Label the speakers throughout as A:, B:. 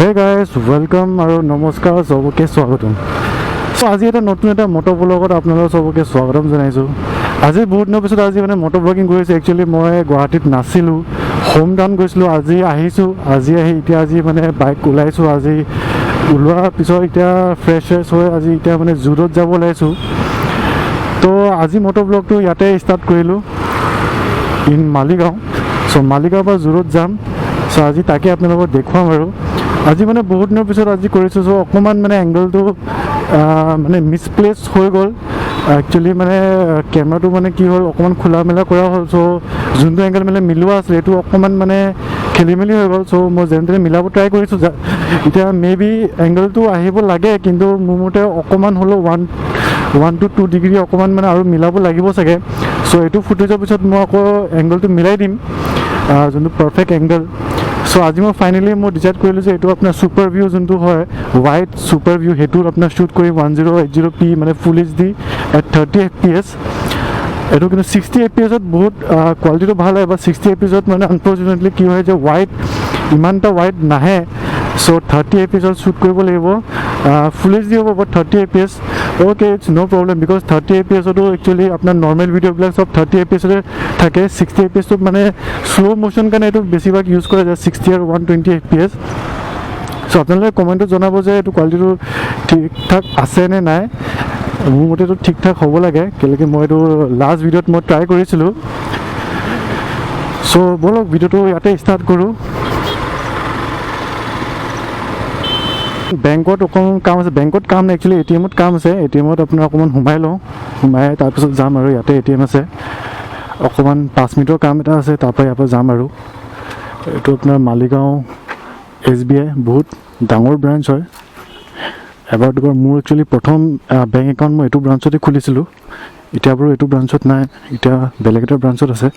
A: Hey guys, welcome আৰু নমস্কাৰ, চবকে স্বাগতম। চ' আজি এটা নতুন এটা মটৰ ব্লগত আপোনালোক চবকে স্বাগতম জনাইছোঁ। আজি বহুত দিনৰ পিছত আজি মানে মটৰ ব্লগিং কৰিছোঁ। একচুৱেলি মই গুৱাহাটীত নাছিলোঁ, হোম টাউন গৈছিলোঁ। আজি আহিছোঁ, আজি আহি এতিয়া আজি মানে বাইক ওলাইছোঁ। আজি ওলোৱাৰ পিছত এতিয়া ফ্ৰেছ ফ্ৰেছ হৈ আজি এতিয়া মানে জুৰত যাব ওলাইছোঁ। তো আজি মটৰ ব্লগটো ইয়াতে ষ্টাৰ্ট কৰিলোঁ ইন মালিগাঁও। চ' মালিগাঁৱৰ পৰা জুৰত যাম। চ' আজি তাকে আপোনালোকক দেখুৱাম। আৰু আজি মানে বহুত দিনৰ পিছত আজি কৰিছোঁ। চ' অকণমান মানে এংগলটো মানে মিছপ্লেচ হৈ গ'ল। একচুৱেলি মানে কেমেৰাটো মানে কি হ'ল, অকণমান খোলা মেলা কৰা হ'ল। চ' যোনটো এংগল মানে মিলোৱা আছিলে, সেইটো অকণমান মানে খেলি মেলি হৈ গ'ল। চ' মই যেনে তেনে মিলাব ট্ৰাই কৰিছোঁ। এতিয়া মে বি এংগলটো আহিব লাগে, কিন্তু মোৰ মতে অকণমান হ'লেও 1 to 2 degree অকণমান মানে আৰু মিলাব লাগিব চাগে। চ' এইটো ফুটেজৰ পিছত মই আকৌ এংগলটো মিলাই দিম, যোনটো পাৰফেক্ট এংগল। চ' আজি মই ফাইনেলি মই ডিচাইড কৰিলোঁ যে এইটো আপোনাৰ ছুপাৰ ভিউ যোনটো হয়, ৱাইড ছুপাৰ ভিউ, সেইটোত আপোনাৰ শ্বুট কৰিম 1080p, মানে ফুল HD at 30 FPS। এইটো কিন্তু 60 এফ পি এছত বহুত কোৱালিটিটো ভাল হয়, বা 60 এফ পি এছত মানে আনফৰ্চুনেটলি কি হয় যে ৱাইড ইমান এটা ৱাইড নাহে। চ' 30 এফ পি এছত শ্বুট কৰিব লাগিব। ফুল এইচ ডি হ'ব, বাট 30 FPS। Okay, it's no problem, because 30 F P এছতো actually আপোনাৰ নৰ্মেল ভিডিঅ'বিলাক চব 30 এফ পি এছতে থাকে। 60 এফ পি এছটোত মানে শ্ল' মোশ্যন কাৰণে এইটো বেছিভাগ ইউজ কৰা যায়, 60 আৰু 120 FPS। চ' আপোনালোকে কমেণ্টত জনাব যে এইটো কোৱালিটিটো ঠিক ঠাক আছে নে নাই। মোৰ মতেতো ঠিক ঠাক হ'ব লাগে, কেলেকি মই এইটো লাষ্ট ভিডিঅ'ত মই ট্ৰাই কৰিছিলোঁ। চ' ব'লক, ভিডিঅ'টো ইয়াতে ষ্টাৰ্ট কৰোঁ। বেংকত অকণমান কাম আছে। বেংকত কাম নাই, একচুৱেলি এ টি এমত কাম আছে। এ টি এমত আপোনাৰ অকণমান সোমাই লওঁ, সোমাই তাৰপিছত যাম। আৰু ইয়াতে এ টি এম আছে, অকণমান 5 মিনিটৰ কাম এটা আছে, তাৰপৰা ইয়াৰ পৰা যাম। আৰু এইটো আপোনাৰ মালিগাঁও এছ বি আই, বহুত ডাঙৰ ব্ৰাঞ্চ হয়। এবাৰ দুবাৰ মোৰ একচুৱেলি প্ৰথম বেংক একাউণ্ট মই এইটো ব্ৰাঞ্চতে খুলিছিলোঁ। এতিয়া বাৰু এইটো ব্ৰাঞ্চত নাই, এতিয়া বেলেগ এটা ব্ৰাঞ্চত আছে।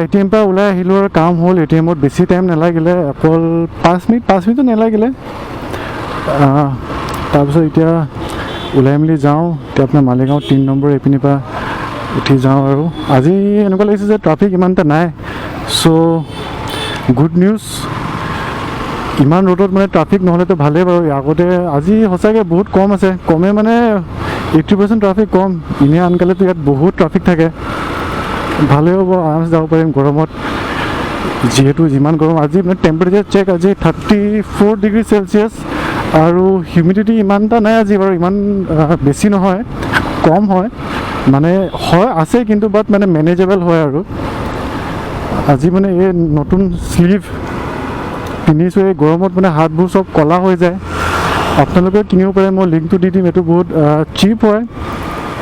A: এ টি এম পৰা ওলাই আহিলোঁ আৰু কাম হ'ল। এ টি এমত বেছি টাইম নালাগিলে, অকল 5 মিনিট, 5 মিনিটো নালাগিলে। তাৰপিছত এতিয়া ওলাই মেলি যাওঁ। এতিয়া আপোনাৰ মালিগাঁও 3 নম্বৰ এইপিনিৰ পৰা উঠি যাওঁ। আৰু আজি এনেকুৱা লাগিছে যে ট্ৰাফিক ইমান এটা নাই। চ' গুড নিউজ। ইমান ৰ'দত মানে ট্ৰাফিক নহ'লেতো ভালেই বাৰু। আগতে আজি সঁচাকৈ বহুত কম আছে, কমে মানে 80% ট্ৰাফিক কম। এনেই আনকালেতো ইয়াত বহুত ট্ৰাফিক থাকে। ভালেই হ'ব, আৰামছে যাব পাৰিম। গৰমত যিহেতু যিমান গৰম আজি, মানে টেম্পাৰেচাৰ চেক আজি 34 ডিগ্ৰী চেলচিয়াছ আৰু হিউমিডিটি ইমান এটা নাই আজি বাৰু, ইমান বেছি নহয়, কম হয়, মানে হয় আছে কিন্তু, বাট মানে মেনেজেবল হয়। আৰু আজি মানে এই নতুন শ্লিভ পিন্ধিছোঁ, এই গৰমত মানে হাতবোৰ চব ক'লা হৈ যায়। আপোনালোকে কিনিব পাৰে, মই লিংকটো দি দিম। এইটো বহুত চিপ হয়,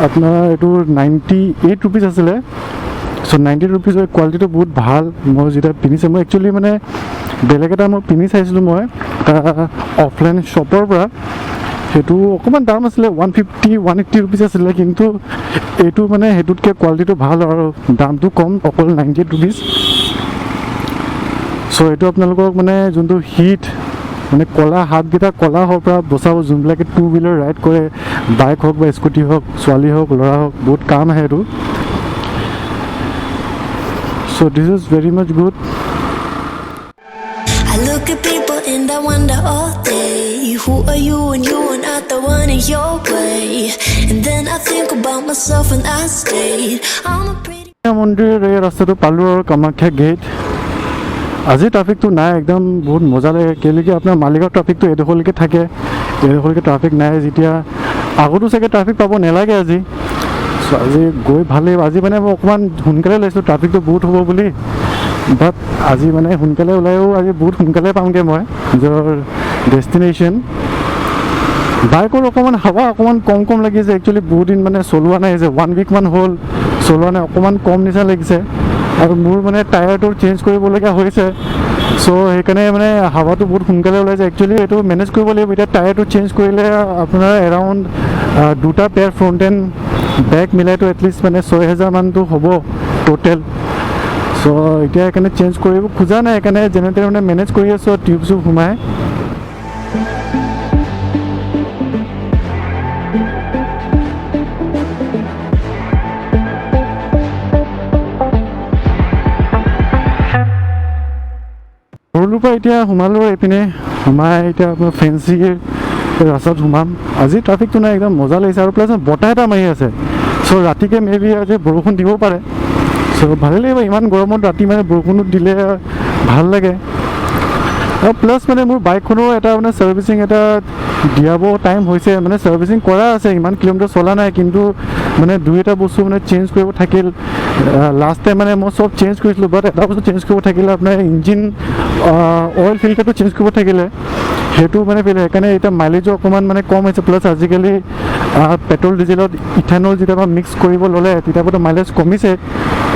A: আপোনাৰ এইটো 98 ৰুপিজ আছিলে। চ' 90 ৰুপিজৰ কোৱালিটিটো বহুত ভাল। মই যেতিয়া পিন্ধিছে, মই একচুৱেলি মানে বেলেগ এটা মই পিন্ধি চাইছিলোঁ মই এটা অফলাইন শ্বপৰ পৰা, সেইটো অকণমান দাম আছিলে, 150, 180 ৰুপিজ আছিলে। কিন্তু এইটো মানে সেইটোতকৈ কোৱালিটিটো ভাল আৰু দামটো কম, অকল 98 ৰুপিজ। চ' এইটো আপোনালোকক মানে যোনটো হিট, মানে ক'লা হাতকেইটা ক'লা হোৱাৰ পৰা বচাব। যোনবিলাকে টু হুইলাৰ ৰাইড কৰে, বাইক হওক বা স্কুটি হওক, ছোৱালী হওক ল'ৰা হওক, বহুত কাম আহে এইটো। So this is very much good.
B: I look at people and I wonder all day, who are you and you are not the one in your way? And then I think about myself and I stayed. I'm a pretty
A: মন্দিৰ এই ৰাস্তাটো পালোঁ আৰু Kamakhya gate. আজি ট্ৰাফিকটো নাই, একদম বহুত মজা লাগে। কেলেকি আপোনাৰ মালিগাঁও ট্ৰাফিকটো এইডোখৰলৈকে থাকে, এইডোখৰলৈকে ট্ৰাফিক নাই। যেতিয়া আগতো চাগে ট্ৰাফিক পাব নালাগে আজি। চ' আজি গৈ ভাল লাগিব। আজি মানে মই অকণমান সোনকালে ওলাইছিলোঁ, ট্ৰাফিকটো বহুত হ'ব বুলি। বাট আজি মানে সোনকালে ওলায়ো আজি বহুত সোনকালে পামগৈ মই নিজৰ ডেষ্টিনেশ্যন। বাইকৰ অকণমান হাৱা অকণমান কম কম লাগিছে। একচুৱেলি বহুত দিন মানে চলোৱা নাই যে, ওৱান উইকমান হ'ল চলোৱা নাই, অকণমান কম নিচিনা লাগিছে। আৰু মোৰ মানে টায়াৰটো চেঞ্জ কৰিবলগীয়া হৈছে। চ' সেইকাৰণে মানে হাৱাটো বহুত সোনকালে ওলাইছে। একচুৱেলি এইটো মেনেজ কৰিব লাগিব। এতিয়া টায়াৰটো চেঞ্জ কৰিলে আপোনাৰ এৰাউণ্ড দুটা পেয়াৰ ফ্ৰণ্ট এণ্ড বেক মিলাইতো এটলিষ্ট মানে 6 হেজাৰমানটো হ'ব টোটেল। চ' এতিয়া সেইকাৰণে চেঞ্জ কৰিব খোজা নাই, সেইকাৰণে যেনে তেনে মানে মেনেজ কৰি আছোঁ টিউব চিউব সোমাই। ভৰলুৰ পৰা এতিয়া সোমালোঁ, এইপিনে সোমাই এতিয়া আপোনাৰ ফেঞ্চি ৰাস্তাত সোমাম। আজি ট্ৰাফিকটো নাই, একদম মজা লাগিছে। আৰু প্লাছ বতাহ এটা মাৰি আছে, চ' ৰাতিকে মে বি আজি বৰষুণ দিব পাৰে। চ' ভালেই লাগিব ইমান গৰমত ৰাতি মানে বৰষুণো দিলে ভাল লাগে। আৰু প্লাছ মানে মোৰ বাইকখনো এটা মানে ছাৰ্ভিচিং এটা দিয়াব টাইম হৈছে, মানে ছাৰ্ভিচিং কৰা আছে, ইমান কিলোমিটাৰ চলা নাই, কিন্তু মানে দুই এটা বস্তু মানে চেঞ্জ কৰিব থাকিল। লাষ্ট টাইম মানে মই চব চেঞ্জ কৰিছিলোঁ, বাট এটা বস্তু চেঞ্জ কৰিব থাকিলে আপোনাৰ ইঞ্জিন অইল ফিল্টাৰটো চেঞ্জ কৰিব থাকিলে, সেইটো মানে সেইকাৰণে এতিয়া মাইলেজো অকণমান মানে কম হৈছে। প্লাছ আজিকালি পেট্ৰল ডিজেলত ইথানল যেতিয়া পৰা মিক্স কৰিব ল'লে তেতিয়াৰ পৰা মাইলেজ কমিছে,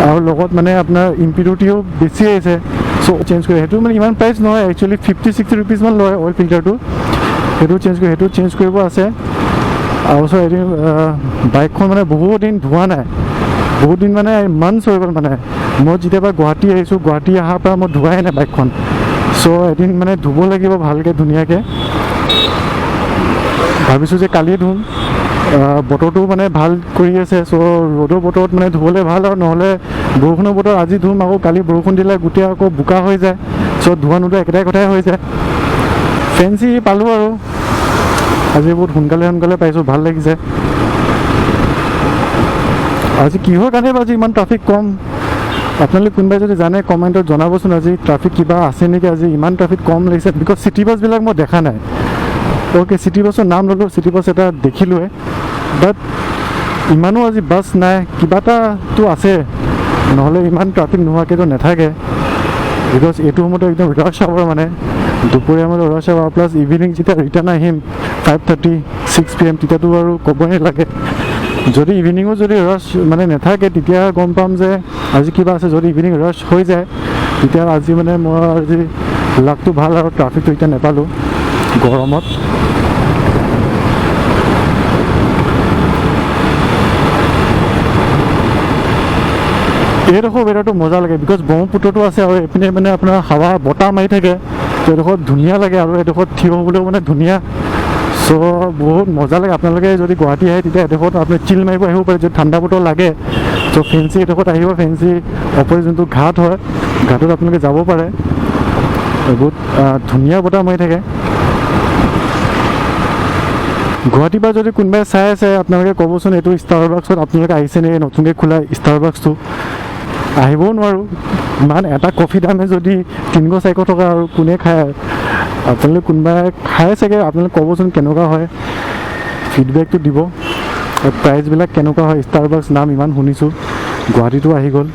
A: আৰু লগত মানে আপোনাৰ ইম্পিউৰিটিও বেছি আহিছে। চ' চেঞ্জ কৰি সেইটো মানে ইমান প্ৰাইচ নহয়, একচুৱেলি 50-60 ৰুপিজমান লয় অইল ফিল্টাৰটো। সেইটো চেঞ্জ কৰি সেইটো চেঞ্জ কৰিব আছে। আৰু চ' এদিন বাইকখন মানে বহুত দিন ধোৱা নাই, বহুত দিন মানে মান্থছ হৈ গ'ল। মানে মই যেতিয়াৰ পৰা গুৱাহাটী আহিছোঁ, গুৱাহাটী অহাৰ পৰা মই ধোৱাই নাই বাইকখন। চ' এদিন মানে ধুব লাগিব ভালকৈ ধুনীয়াকৈ। ভাবিছোঁ যে কালিয়ে ধুম, বতৰটো মানে ভাল কৰি আছে। চ' ৰ'দৰ বতৰত মানে ধুবলৈ ভাল, আৰু নহ'লে বৰষুণৰ বতৰত আজি ধুম, আকৌ কালি বৰষুণ দিলে গোটেই আকৌ বোকা হৈ যায়। চ' ধোৱা নোধোৱা একেটাই কথাই হৈ যায়। ফেঞ্চি পালোঁ আৰু আজি বহুত সোনকালে সোনকালে পাইছোঁ, ভাল লাগিছে। আজি কিহৰ কাৰণে আজি ইমান ট্ৰাফিক কম, আপোনালোকে কোনোবাই যদি জানে কমেণ্টত জনাবচোন। আজি ট্ৰাফিক কিবা আছে নেকি, আজি ইমান ট্ৰাফিক কম লাগিছে? Because city বাছবিলাক মই দেখা নাই। অ'কে, চিটি বাছৰ নাম ল'লোঁ, চিটি বাছ এটা দেখিলোৱে, বাট ইমানো আজি বাছ নাই, কিবা এটাতো আছে, নহ'লে ইমান ট্ৰাফিক নোহোৱাকৈতো নাথাকে। Because এইটো সময়তো একদম ৰাছ আৱাৰ, মানে দুপৰীয়া সময়ত ৰাছ আৱাৰ, প্লাছ ইভিনিং যেতিয়া ৰিটাৰ্ণ আহিম 5:30-6 PM, তেতিয়াতো আৰু ক'বই নালাগে। যদি ইভিনিঙো যদি ৰাছ মানে নাথাকে তেতিয়া গম পাম যে আজি কিবা আছে। যদি ইভিনিং ৰাছ হৈ যায় তেতিয়া আজি মানে মই আজি লাকটো ভাল আৰু ট্ৰাফিকটো এতিয়া নাপালোঁ গৰমত। এইডোখৰ ৱেডাৰটো মজা লাগে, because ব্ৰহ্মপুত্ৰটো আছে আৰু এইপিনে মানে আপোনাৰ হাৱা বতাহ মাৰি থাকে, এইডোখৰ ধুনীয়া লাগে আৰু এইডোখৰত থিয় হ'বলৈও মানে ধুনীয়া। চ' বহুত মজা লাগে। আপোনালোকে যদি গুৱাহাটী আহে তেতিয়া এডোখৰত আপুনি চিল মাৰিব আহিব পাৰে যদি ঠাণ্ডা বতৰ লাগে। চ' ফেঞ্চি এডোখৰত আহিব, ফেঞ্চি অপজিট যোনটো ঘাট হয় ঘাটত আপোনালোকে যাব পাৰে, বহুত ধুনীয়া বতাহ মাৰি থাকে। গুৱাহাটীৰ পৰা যদি কোনোবাই চাই আছে আপোনালোকে ক'বচোন এইটো ষ্টাৰবাক্সত আপোনালোকে আহিছে নেকি, নতুনকৈ খোলা ষ্টাৰবাক্সটো। আহিবও নোৱাৰোঁ, ইমান এটা কফি দামে যদি 300-400 টকা আৰু কোনে খায়। আপোনালোকে কোনোবাই খায় চাগে, আপোনালোকে ক'বচোন কেনেকুৱা হয়, ফিডবেকটো দিব, আৰু প্ৰাইচবিলাক কেনেকুৱা হয়। ষ্টাৰবাক্স নাম ইমান শুনিছোঁ, গুৱাহাটীতো আহি গ'ল।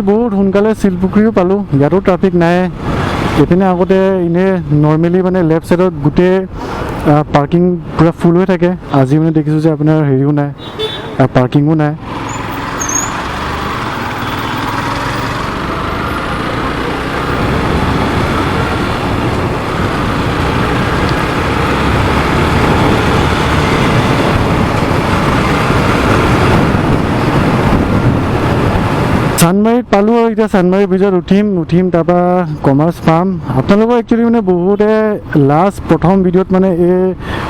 A: বহুত সোনকালে শিলপুখুৰীও পালোঁ, ইয়াতো ট্ৰাফিক নাই। এইপিনে আগতে এনেই নৰ্মেলি মানে লেফ্ট ছাইডত গোটেই পাৰ্কিং পূৰা ফুল হৈ থাকে, আজি মানে দেখিছোঁ যে আপোনাৰ হেৰিও নাই, পাৰ্কিঙো নাই। চানমাৰীত পালোঁ আৰু এতিয়া চানমাৰী ব্ৰিজত উঠিম, তাৰপৰা কমাৰ্চ পাম। আপোনালোকৰ একচুৱেলি মানে বহুতে লাষ্ট প্ৰথম ভিডিঅ'ত মানে এই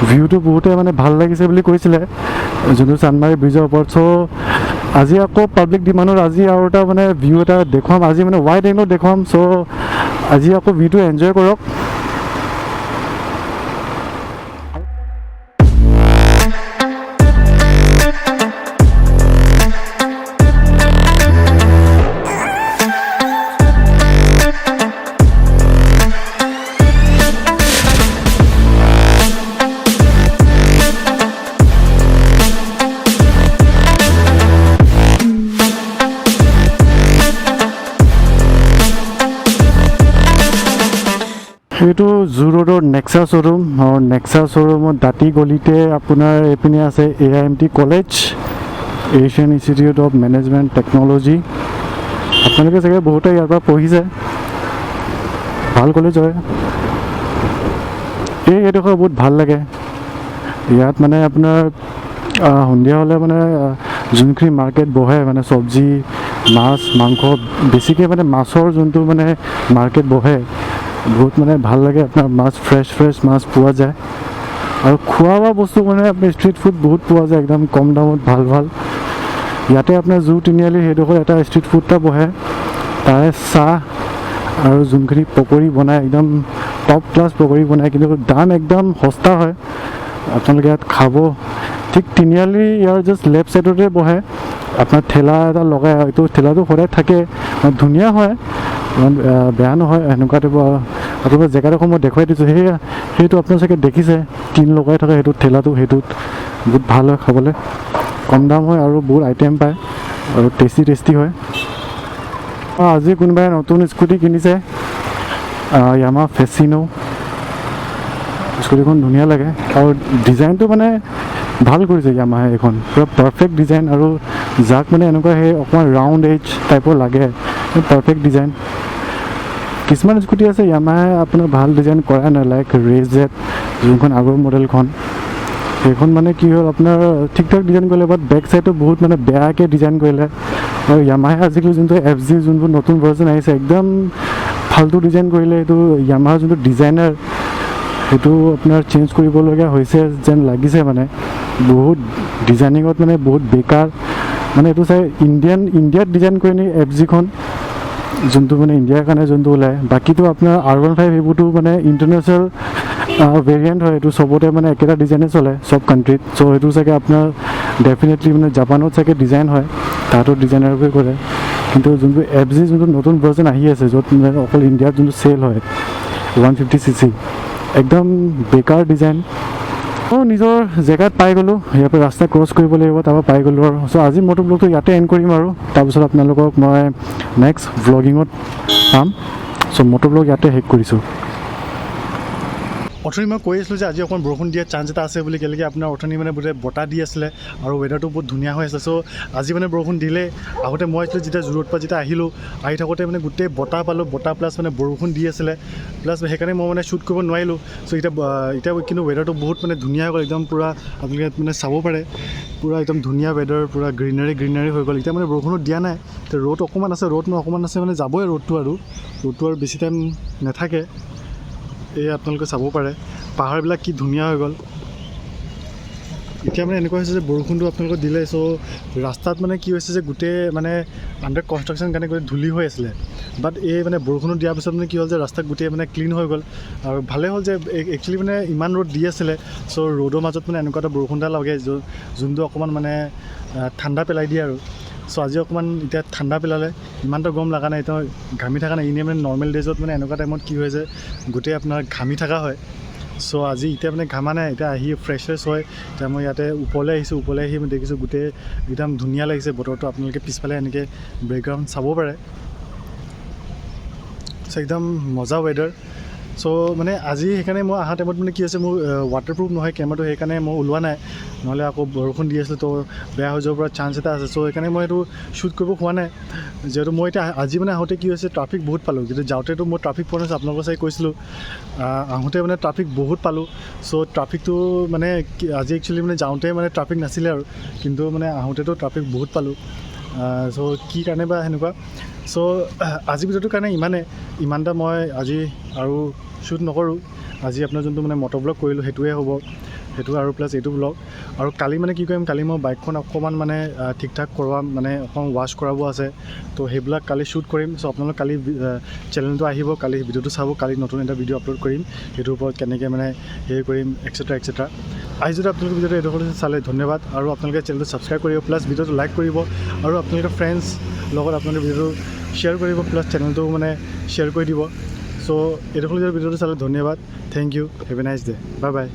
A: ভিউটো বহুতে মানে ভাল লাগিছে বুলি কৈছিলে, যোনটো চানমাৰী ব্ৰিজৰ ওপৰত। চ' আজি আকৌ পাব্লিক ডিমাণ্ডত আজি আৰু এটা মানে ভিউ এটা দেখুৱাম, আজি মানে ৱাইড এংগলত দেখুৱাম। চ' আজি আকৌ ভিউটো এনজয় কৰক। এইটো জু ৰোডৰ নেক্সা শ্ব'ৰুম, আৰু নেক্সা শ্ব'ৰুমৰ দাঁতি গলিতে আপোনাৰ এইপিনে আছে A I M T college, Asian Institute of Management Technology. আপোনালোকে চাগে বহুতে ইয়াৰ পৰা পঢ়িছে, ভাল কলেজ হয়। এইডোখৰ বহুত ভাল লাগে। ইয়াত মানে আপোনাৰ সন্ধিয়া হ'লে মানে যোনখিনি মাৰ্কেট বহে, মানে চব্জি, মাছ, মাংস, বেছিকৈ মানে মাছৰ যোনটো মানে মাৰ্কেট বহে, বহুত মানে ভাল লাগে। আপোনাৰ মাছ ফ্ৰেছ ফ্ৰেছ মাছ পোৱা যায়, আৰু খোৱা বোৱা বস্তু মানে আপোনাৰ ষ্ট্ৰীট ফুড বহুত পোৱা যায়, একদম কম দামত ভাল ভাল। ইয়াতে আপোনাৰ জু তিনিআলি সেইডোখৰ এটা ষ্ট্ৰীট ফুড এটা বহে, তাৰে চাহ আৰু যোনখিনি পকৰি বনায়, একদম টপ ক্লাছ পকৰি বনায়, কিন্তু দাম একদম সস্তা হয়। আপোনালোকে ইয়াত খাব। ঠিক তিনিআলি ইয়াৰ জাষ্ট লেফ্ট ছাইডতে বহে। আপোনাৰ ঠেলা এটা লগাই, এইটো ঠেলাটো সদায় থাকে। মানে ধুনীয়া হয়, ইমান বেয়া নহয়। সেনেকুৱা টাইপৰ আপোনালোকৰ জেগাডোখৰ মই দেখুৱাই দিছোঁ। সেইটো আপোনাৰ চাগে দেখিছে, টিন লগাই থকা সেইটো ঠেলাটো। সেইটোত বহুত ভাল হয় খাবলৈ, কম দাম হয় আৰু বহুত আইটেম পায় আৰু টেষ্টি টেষ্টি হয়। আজি কোনোবাই নতুন স্কুটি কিনিছে, য়ামা ফেচিনো। স্কুটিখন ধুনীয়া লাগে আৰু ডিজাইনটো মানে ভাল কৰিছে য়ামাহে। এইখন পূৰা পাৰফেক্ট ডিজাইন আৰু যাক মানে এনেকুৱা সেই অকণমান ৰাউণ্ড এজ টাইপৰ লাগে, পাৰফেক্ট ডিজাইন। কিছুমান স্কুটি আছে য়ামাহে আপোনাৰ ভাল ডিজাইন কৰা নাই, লাইক ৰে জেড যোনখন আগৰ মডেলখন, সেইখন মানে কি হ'ল, আপোনাৰ ঠিক ঠাক ডিজাইন কৰিলে, বাট বেক চাইডটো বহুত মানে বেয়াকৈ ডিজাইন কৰিলে। আৰু য়ামাহে আজিকালি যোনটো এফ জি যোনবোৰ নতুন ভাৰ্জন আহিছে, একদম ফাল্টু ডিজাইন কৰিলে। এইটো য়ামাহাৰ যোনটো ডিজাইনাৰ, সেইটো আপোনাৰ চেঞ্জ কৰিবলগীয়া হৈছে যেন লাগিছে। মানে বহুত ডিজাইনিঙত মানে বহুত বেকাৰ। মানে এইটো চাই ইণ্ডিয়াত ডিজাইন কৰি নি এফ জিখন, যোনটো মানে ইণ্ডিয়াৰ কাৰণে যোনটো ওলায়। বাকীটো আপোনাৰ আৰ 15 সেইবোৰতো মানে ইণ্টাৰনেশ্যনেল ভেৰিয়েণ্ট হয়। এইটো চবতে মানে একেটা ডিজাইনে চলে চব কাণ্ট্ৰিত। চ' সেইটো চাগে আপোনাৰ ডেফিনেটলি মানে জাপানত চাগে ডিজাইন হয়, তাতো ডিজাইনাৰবোৰে কৰে। কিন্তু যোনটো এফ জি যোনটো নতুন ভাৰ্জন আহি আছে, য'ত মানে অকল ইণ্ডিয়াত যোনটো চেল হয়, 150 চি চি, একদম বেকাৰ ডিজাইন। অঁ, নিজৰ জেগাত পাই গ'লোঁ। ইয়াৰ পৰা ৰাস্তা ক্ৰছ কৰিব লাগিব, তাৰপৰা পাই গ'লোঁ আৰু। চ' আজি মটো ব্লগটো ইয়াতে এণ্ড কৰিম আৰু তাৰপিছত আপোনালোকক মই নেক্সট ভ্লগিঙত পাম। চ' মটো ব্লগ ইয়াতে শেষ কৰিছোঁ।
C: অথনি মই কৈ আছিলোঁ যে আজি অকণ বৰষুণ দিয়াৰ চান্স এটা আছে বুলি। কেলেকি আপোনাৰ অথনি মানে গোটেই বতাহ দি আছিলে আৰু ৱেডাৰটো বহুত ধুনীয়া হৈ আছিলে। চ' আজি মানে বৰষুণ দিলে। আগতে মই আছিলোঁ যেতিয়া জোৰত পৰা যেতিয়া আহিলোঁ, আহি থাকোঁতে মানে গোটেই বতাহ পালোঁ, বতাহ প্লাছ মানে বৰষুণ দি আছিলে প্লাছ সেইকাৰণে মই মানে শ্বুট কৰিব নোৱাৰিলোঁ। চ' এতিয়া কিন্তু ৱেডাৰটো বহুত মানে ধুনীয়া হৈ গ'ল। একদম পূৰা আপোনালোকে মানে চাব পাৰে, পূৰা একদম ধুনীয়া ৱেডাৰ, পূৰা গ্ৰীনাৰী গ্ৰীনাৰী হৈ গ'ল। এতিয়া মানে বৰষুণো দিয়া নাই, এতিয়া ৰ'দ অকণমান আছে। ৰ'দ ন অকণমান আছে, মানে যাবই ৰ'দটো আৰু ৰ'দটো আৰু বেছি টাইম নাথাকে। এই আপোনালোকে চাব পাৰে পাহাৰবিলাক কি ধুনীয়া হৈ গ'ল। এতিয়া মানে এনেকুৱা হৈছে যে বৰষুণটো আপোনালোকক দিলে, চ' ৰাস্তাত মানে কি হৈছে যে গোটেই মানে আণ্ডাৰ কনষ্ট্ৰাকশ্যন কাৰণে গোটেই ধূলি হৈ আছিলে। বাট এই মানে বৰষুণো দিয়াৰ পিছত মানে কি হ'ল যে ৰাস্তা গোটেই মানে ক্লিন হৈ গ'ল আৰু ভালেই হ'ল যে একচুৱেলি মানে ইমান ৰ'দ দি আছিলে, চ' ৰ'দৰ মাজত মানে এনেকুৱা এটা বৰষুণ এটা লাগে যোনটো অকণমান মানে ঠাণ্ডা পেলাই দিয়ে আৰু। চ' আজি অকণমান এতিয়া ঠাণ্ডা পেলালে, ইমানটা গৰম লগা নাই, এতিয়া ঘামি থকা নাই। এনেই মানে নৰ্মেল ডেইজত মানে এনেকুৱা টাইমত কি হয় যে গোটেই আপোনাৰ ঘামি থকা হয়। চ' আজি এতিয়া মানে ঘামা নাই। এতিয়া আহি ফ্ৰেছ ফ্ৰেছ হয় এতিয়া মই ইয়াতে ওপৰলৈ আহিছোঁ। ওপৰলৈ আহি মই দেখিছোঁ গোটেই একদম ধুনীয়া লাগিছে বতৰটো। আপোনালোকে পিছফালে এনেকৈ বেকগ্ৰাউণ্ড চাব পাৰে। চ' একদম মজা ৱেডাৰ। চ' মানে আজি সেইকাৰণে মই অহা টাইমত মানে কি হৈছে, মোৰ ৱাটাৰপ্ৰুফ নহয় কেমেৰাটো, সেইকাৰণে মই ওলোৱা নাই। নহ'লে আকৌ বৰষুণ দি আছিলে, তো বেয়া হৈ যাব পৰা চান্স এটা আছে। চ' সেইকাৰণে মই এইটো শ্বুট কৰিব হোৱা নাই। যিহেতু মই এতিয়া আজি মানে আহোঁতে কি হৈছে, ট্ৰাফিক বহুত পালোঁ। কিন্তু যাওঁতেতো মই ট্ৰাফিক পোৱা নাছিলোঁ, আপোনালোকৰ চাগে কৈছিলোঁ। আহোঁতে মানে ট্ৰাফিক বহুত পালোঁ। চ' ট্ৰাফিকটো মানে আজি একচুৱেলি মানে যাওঁতে মানে ট্ৰাফিক নাছিলে আৰু, কিন্তু মানে আহোঁতেতো ট্ৰাফিক বহুত পালোঁ। চ' কি কাৰণে বা সেনেকুৱা। চ' আজি ভিডিঅ'টোৰ কাৰণে ইমানে। ইমানটা মই আজি আৰু শ্বুট নকৰোঁ। আজি আপোনাৰ যোনটো মানে মটৰ ব্লগ কৰিলোঁ, সেইটোৱে হ'ব সেইটো আৰু প্লাছ এইটো ব্লগ। আৰু কালি মানে কি কৰিম, কালি মই বাইকখন অকণমান মানে ঠিক ঠাক কৰোৱাম, মানে অকণমান ৱাছ কৰাব আছে। তো সেইবিলাক কালি শ্বুট কৰিম। চ' আপোনালোক কালি চেনেলটো আহিব, কালি ভিডিঅ'টো চাব। কালি নতুন এটা ভিডিঅ' আপলোড কৰিম, সেইটোৰ ওপৰত কেনেকৈ মানে হেৰি কৰিম, এক্সেট্ৰা এক্সেট্ৰা। আজি যদি আপোনালোকে ভিডিঅ'টো এইডোখৰ চালে, ধন্যবাদ। আৰু আপোনালোকে চেনেলটো ছাবস্ক্ৰাইব কৰিব, প্লাছ ভিডিঅ'টো লাইক কৰিব আৰু আপোনালোকে ফ্ৰেণ্ডছ লগত আপোনালোকে ভিডিঅ'টো শ্বেয়াৰ কৰিব, প্লাছ চেনেলটো মানে শ্বেয়াৰ কৰি দিব। চ' এইডোখৰ যদি ভিডিঅ'টো চালে, ধন্যবাদ। Thank you, have a nice day, bye bye.